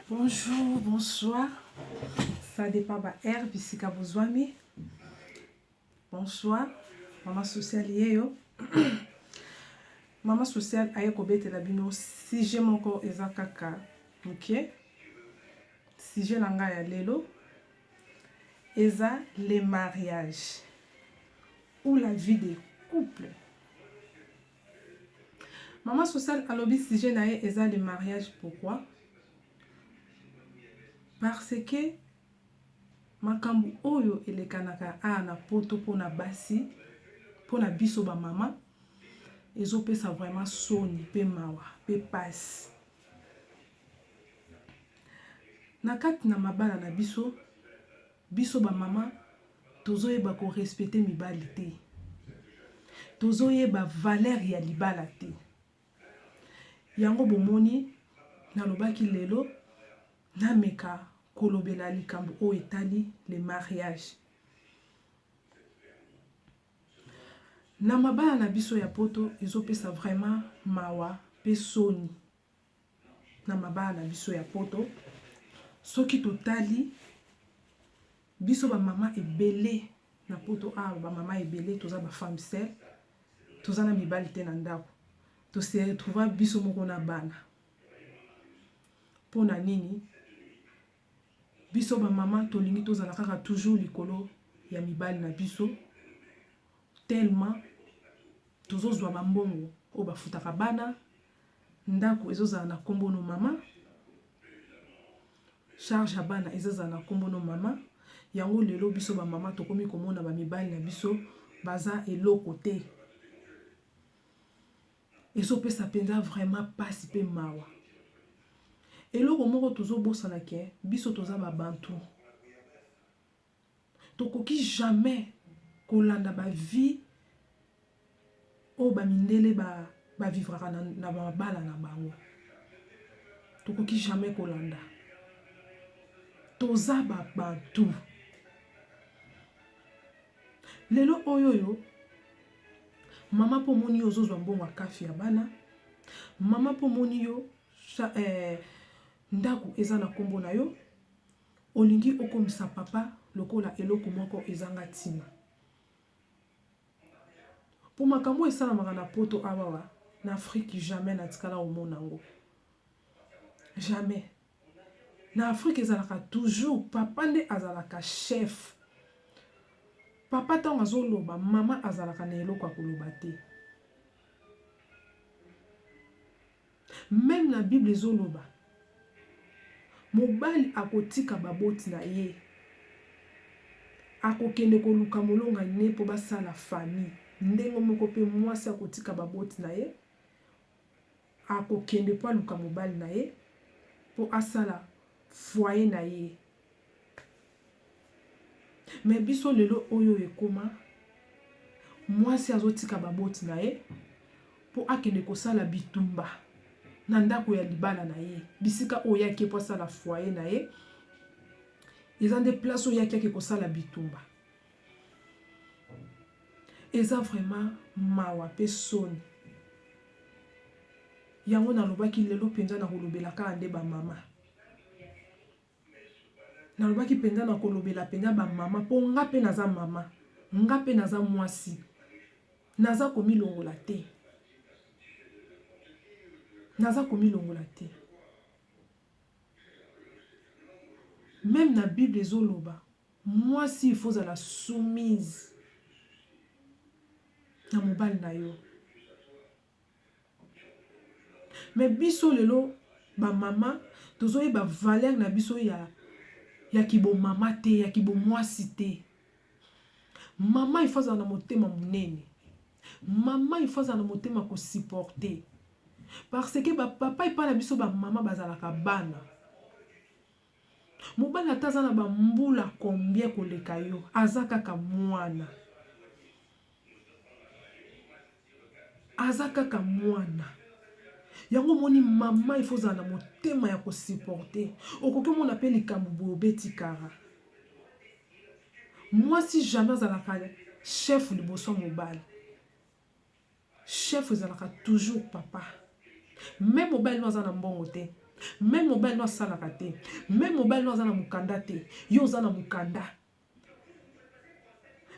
Bonjour, bonsoir. Ça dépend ba heure bisika bozwami. Bonsoir, maman sociale yeyo. Maman sociale aye kobetela bino sujet moko eza kaka moke. Sujet na ngai ya lelo eza le mariage ou la vie de couple. Maman sociale alobi sujet na ye eza le mariage pourquoi? Parce que makambo oyo elekanaka awa na poto pona basi, pona biso ba mama ezopesa vraiment soni pe mawa pe pasi. Na kati na mabala na biso, biso ba mama tozoyeba ko respecter mibali te. Tozoyeba valeur ya libala te. Yango bomoni nalobaki lelo nameka kolobela likambo oyo etali le mariage. Na mabala na biso ya poto ezopesa vraiment mawa pe soni. Na mabala na biso ya poto soki totali biso ba mama ebele na poto awa ba mama ebele toza ba femme seule toza na mibali te na ndako to se retrouva biso moko na bana mpo na nini biso ba mama tolingi tozala kaka toujours likolo ya mibali na biso tellement tozozwa ba mbongo oyo bafutaka bana Ndaku ezo zala na kombo no mama, charge ya bana ezo zala na kombo no mama, yango lelo biso ba mama tokomi komona ba mibali na biso baza eloko te. Ezo pesa penza vraiment pasi pe mawa. Eloko moko tozo bosana ke biso toza ba bantu. Tokoki jamais kolanda ba vie oyo ba mindele ba ba vivraka na, na mabala na bango. Tokoki jamais kolanda. Toza ba bantu. Lelo oyo oyo mama mpo omoni yo ozozwa mbongo ya kafi ya bana, mama mpo omoni yo eh, ndako eza na nkombo na yo, Olingi okomisa papa lokola eloko moko ezanga tina. Po makambo oyo esalamaka na poto awawa na Afrique jamais natikala komona yango. Jamais. Na Afrique ezalaka toujours papa nde azalaka chef. Papa tango azoloba mama azalaka na eloko ya koloba te. Meme na bible ezo loba mobali akotika baboti na ye akokende koluka molongani ne po basala famille ndenge moko pe mwasi akotika baboti na ye akokende po aluka mobali na ye po asala foyer na ye. Mais biso lelo oyo ekoma mwasi azotika baboti na ye po akende kosala bitumba na ndako ya libala na ye bisika oyo ye ake po asala foyer na ye eza nde place oyo ye ake kosala bitumba eza vraiment mawa pe soni yango nalobaki lelo mpenza nakolobela kaka nde bamama Nalobaki penza na kolobela penza ba mama po nga pe naza mama, nga pe naza mwasi, naza komilongola te, naza komilongola te. Meme na bible ezoloba mwasi il faut ozala soumise na mobali na yo. Mais biso lelo ba mama tozoyeba valeur na biso ya ya kibomama te ya kibomwasi te. Mama il faut azala na motema monene. Mama il faut azala na motema ko supporter. Parce que ba papa epai na biso ba mama bazalaka bana. Mobali ata aza na ba mbula combien koleka yo aza kaka mwana. Aza kaka mwana. Yango omoni mama il faut ozala na motema ya ko supporter. Okoki omona pe likambo boye obeti kara. Mwasi jamais azalaka chef liboso ya mobali. Chef ezalaka toujours papa. Meme mobali no aza na mbongo te. Meme mobali no asalaka te, meme mobali no aza na mokanda te, yo oza na mokanda.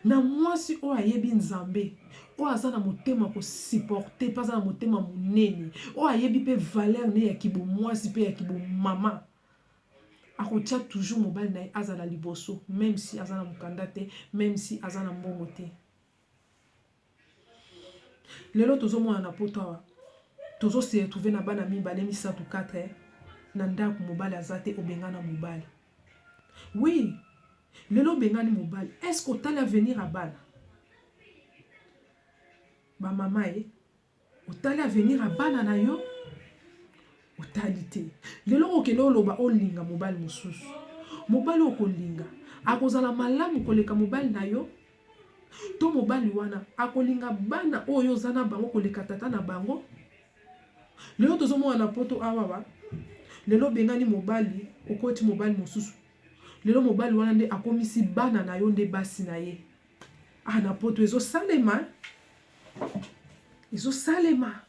Na mwasi oyo ayebi Nzambe, oyo aza na motema ko supporter pe aza na motema monene, oyo ayebi pe valeur ne ya kibomwasi pe ya kibomama, akotia toujours mobali na ye azala liboso meme si aza na mokanda te, meme si aza na mbongo te. Lelo tozomona na poto awa tozo se retrouver na bana mibale misatu 4 na ndaku mobali aza te obengana mobali oui lelo obengani mobali est ce que otali avenir ya bana ba mama ye Otali avenir ya bana na yo? Otali te. Lelo okende oloba olinga mobali mosusu. Mobali oyo okolinga akozala malamu koleka mobali na yo? To mobali wana akolinga bana oyo oza na bango koleka tata na bango? Lelo tozomona na poto awawa, lelo obengani mobali, okoti mobali mosusu. Lelo mobali wana nde akomisi bana na yo nde basi na ye. Ah na poto ezo salema ezo salema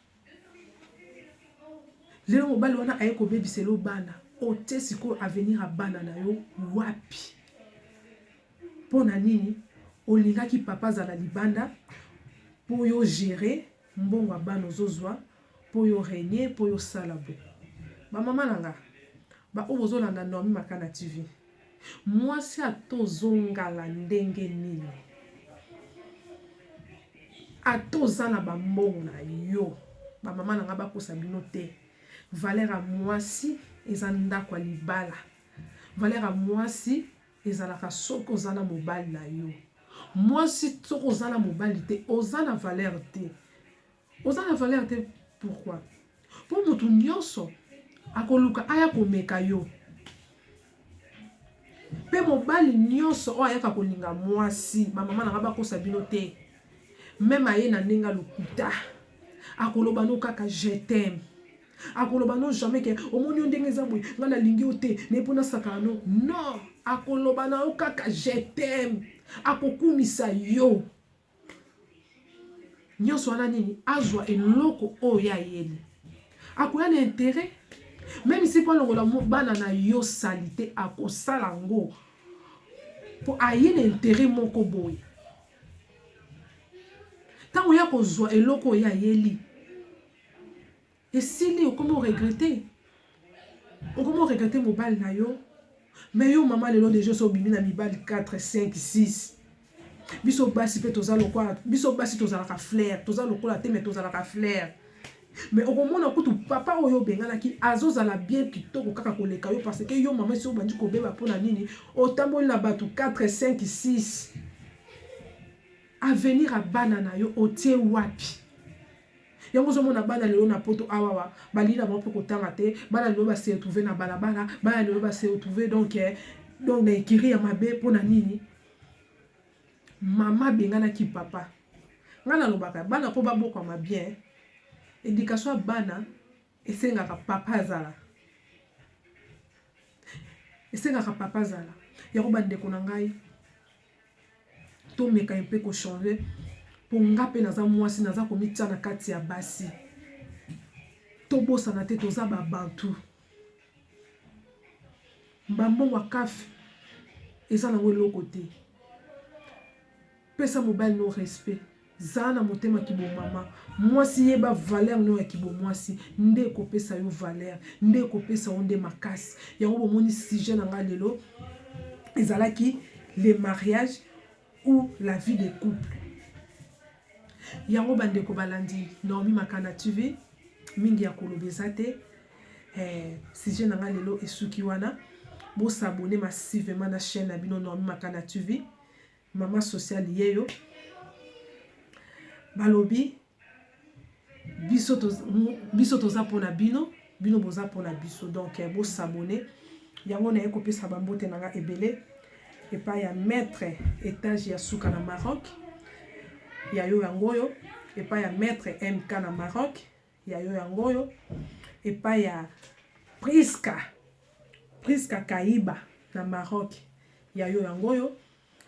lelo mobali wana aye kobebisela yo bana otie sikoyo avenir ya bana na yo wapi mpo na nini olingaki papa azala libanda mpo yo gérer mbongo ya bana ozozwa mpo yo régner mpo yo sala boye bamama na nga baoyo bozolanda Naomi Makana TV Mwasi ata ozo ngala ndenge nini, ata oza na ba mbongo na yo, ba mama na nga bakosa bino te, valeur ya mwasi eza ndako ya libala, valeur ya mwasi ezalaka soki oza na mobali na yo. Mwasi soki oza na mobali te, oza na valeur te. Oza na valeur te pourquoi? Po mutu nionso akoluka aya komeka yo. Pe mobali nionso oyo ayaka kolinga mwasi, ba mama na nga bakosa bino te. Meme aye na ndenge ya lokuta, akoloba no kaka je t'aime. Akoloba no jamais ke omoni yo ndenge eza boye, nga nalingi yo te, naye po nasakana no. Non, akoloba na yo kaka je t'aime. Akokumisa yo. Nyonso wana nini? Azwa eloko oyo ye ayeli. Akoya na interet. Meme si po alongola bana na yo salite, akosala yango. Po aye na interet moko boye. Tango ye akozwa eloko oyo ye ayeli, Esili okomi o regrette okomi o regrette mobali na yo mais yo mama lelo dejà osi obimi na mibali 4 5 6 biso basi pe toza lokola biso basi tozalaka flair toza lokola te mais tozalaka flair mais okomona kutu papa oyo obenganaki azozala bien kitoko kaka koleka yo parce que yo mama esi obandi kobeba pona nini otamboli na batu 4 5 6 avenir ya bana na yo otie wapi Yango ozo mona bana lelo na poto awawa balingi na bango pe kotanga te, bana lelo ba se retrouver na balabala, bana lelo ba se retrouver donc donc na ecurie ya mabe pona nini? Mama abenganaki papa. Nga nalobaka bana po babokwama bien, education ya bana esengaka papa azala. Esengaka papa azala. Yango ba ndeko na ngai Tomeka un peu ko changer po nga pe naza muasi naza komitia na kati ya basi. Tobosana te toza ba bantu. Ba mbongo ya caf eza nango eloko te. Pesa mobali no respect. Zala na motema kibomama. Mwasi yeba valeur no ya kibomwasi nde ekopesa yo valeur, nde ekopesa yo nde makasi. Yango bomoni sujet na nga lelo ezalaki le mariage ou la vie de couple. Yango bandeko balandi Naomi Makana TV mingi ya koloba eza te. Eh, sujet na nga lelo esuki wana. Bo s'abonner massivement na chaîne na bino Naomi Makana TV. Maman sociale yeyo balobi biso biso toza pona bino bino boza pona biso donc eh, bo s'abonner yango naye kopesa ba mbote na nga ebele epai ya maître etage ya suka na Maroc ya yo yango oyo epai ya maître MK na Maroc ya yo yango oyo epai ya Priska Priska Kaiba na Maroc ya yo yango oyo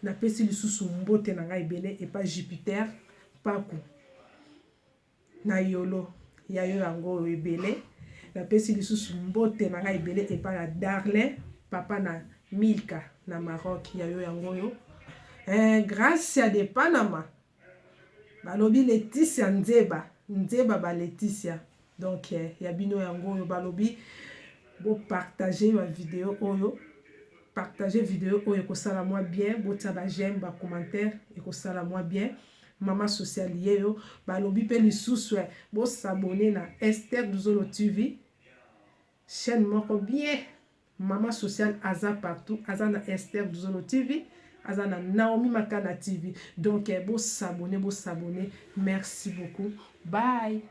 napesi lisusu mbote na ngai ebele epai Jupiter Paku na Yolo ya yo yango oyo ebele. Napesi lisusu mbote na ngai ebele epai ya Darlin, papa na Milka na Maroc, ya yo yango oyo. Eh, Gracia de Panama, balobi Leticia Nzeba, Nzeba ba Leticia. Donc eh, ya bino yango oyo, balobi bopartage ba video oyo, partage video oyo ekosala mwa bien, botia ba j'aime, ba commentaire ekosala mwa bien. Mama sociale yeyo, balobi pe lisusu eh, bosabone na Esther Luzolo TV, chaîne moko bien. Mama sociale aza partout, aza na Esther Luzolo TV, aza na Naomi Makana TV. Donc eh, bosabone, bosabone. Merci beaucoup. Bye.